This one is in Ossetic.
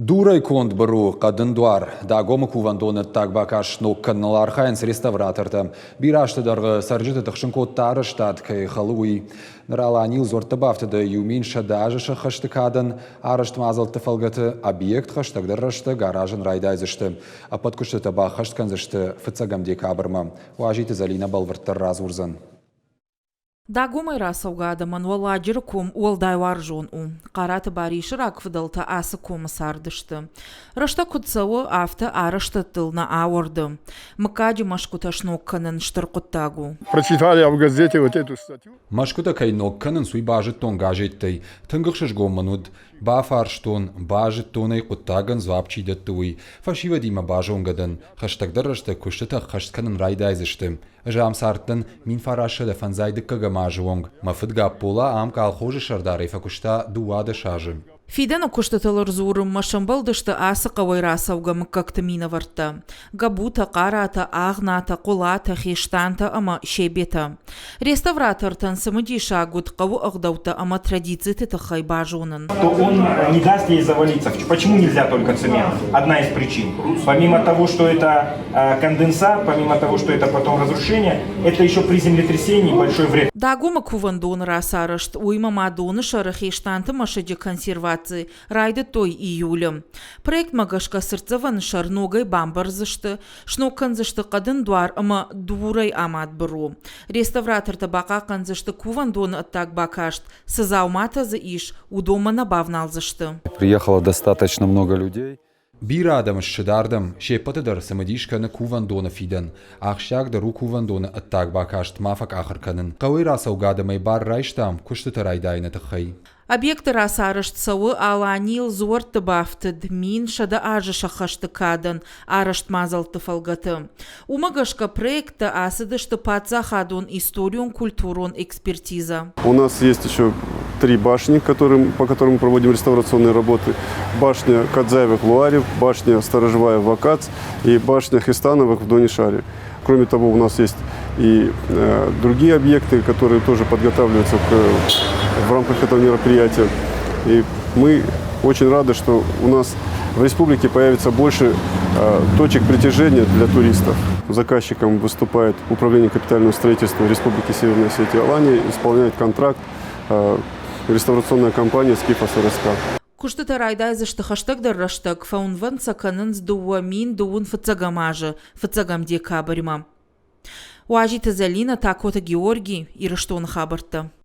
Дурӕй конд быру, хъӕдын дуар, Дагомы кувӕндоны ӕддаг бакаст сног кӕныныл архайынц реставратортӕ. Бирӕ азты дӕргъы цӕрджыты тыхсын кодта арӕзтад, кӕй хӕлы, уый. Ныр Аланийыл дзуӕрттӕ бафтыды 1100 азы сӕххӕсты кадӕн арӕзт мадзӕлтты фӕлгӕты объект хӕстӕгдӕр рӕстӕг аразын райдайдзысты. Ӕппӕт куыстытӕ баххӕст кӕндзысты фыццӕгӕм декабрмӕ. Уазиты Зӕлинӕ бӕлвырддӕр радзурдзӕн. Дагомӕй рацӕугӕ адӕмӕн Уӕлладжыры ком уӕлдай уарзон у. Хъараты Барисы рагфыдӕлтӕ ацы комы цардысты. Рӕстӕг куыд цӕуы, афтӕ арӕзтӕдтыл нӕ ауӕрды. Мыггаджы мӕсгуытӕ сног кӕнын стыр хъуыддаг у. Прочитали в газете вот эту статью. Мӕсгуытӕ кӕй ног кӕнынц, уый базыдтон газеттӕй. Тынг ӕхсызгон мын уыд. Бафарстон, базыдтон ӕй, хъуыддагӕн дзуапп чи дӕтты, уый. Фӕсивӕдимӕ базонгӕ дӕн. Хӕстӕгдӕр рӕстӕг куыстытӕ ӕххӕст кӕнын райдайдзысты. Ӕз ам цардтӕн 1905 дыккӕгӕм азы онг. Мӕ фыд Гаппола ам колхозы сӕрдарӕй фӕкуыста 12 азы. Фидӕны куыстытыл ӕрдзурынмӕ сӕмбӕлдысты ацы хъӕуӕй рацӕугӕ мыггӕгты минӕвӕрттӕ: Гӕбутӕ, Хъаратӕ, Агънатӕ, Хъуылатӕ, Хестантӕ ӕмӕ Себетӕ. Реставратортӕн цымыдисаг уыд хъӕуы ӕгъдӕуттӕ ӕмӕ традициты тыххӕй базонын. То он не даст ей завалиться. Почему нельзя только цемент? Одна из причин. Помимо того, что это конденсат, помимо того, что это потом разрушение, это еще при землетрясении большой вред. Дагомы кувӕндоны рацарӕзт, уыимӕ ма доны сӕры Хестанты мӕсыджы консерваци райдыдтой июлы. Проектмӕ гӕсгӕ цыртдзӕвӕны сӕр ногӕй бамбӕрздзысты, сног кӕндзысты хъӕдын дуар ӕмӕ дурӕй амад быру. Реставратортӕ бахъахъхъӕндзысты кувӕндоны ӕддаг бакаст, цы дзауматӕ дзы ис, уыдонмӕ нӕ бавналдзысты. Приехало достаточно много людей. Бирӕ адӕм ссыд ардӕм, се ппӕты дӕр цымыдис кӕны кувӕндоны фидӕн. Ахсджиагдӕр у кувӕндоны ӕддаг бакаст ма фӕкъахыр кӕнын. Хъӕуӕй рацӕугӕ адӕмӕй бар райстам куыстытӕ райдайыны тыххӕй. Объекты рацарӕзт цӕуы Аланийыл дзуӕртты бафтыд 1100 азы сӕххӕсты кадӕн арӕзт мадзӕлтты фӕлгӕты. Уымӕ гӕсгӕ проекттӕ ацыдысты паддзахадон историон-культурон экспертизӕ. У нас есть еще три башни, которым, по которым мы проводим реставрационные работы. Башня Кадзаевых в Луаре, башня Сторожевая в Вакац и башня Хистановых в Донишаре. Кроме того, у нас есть и другие объекты, которые тоже подготавливаются в рамках этого мероприятия. И мы очень рады, что у нас в республике появится больше точек притяжения для туристов. Заказчиком выступает Управление капитального строительства Республики Северная Осетия Алания, исполняет контракт реставрационная компания «Скифос РСК». Куыстытӕ райдайдзысты хӕстӕгдӕр рӕстӕг, фӕуынвӕнд сӕ кӕнынц 2000 фыццӕгӕм азы фыццӕгӕм декабрьмӕ. Уазиты Зӕлинӕ, Такоты Георгий, Ирыстоны хабӕрттӕ.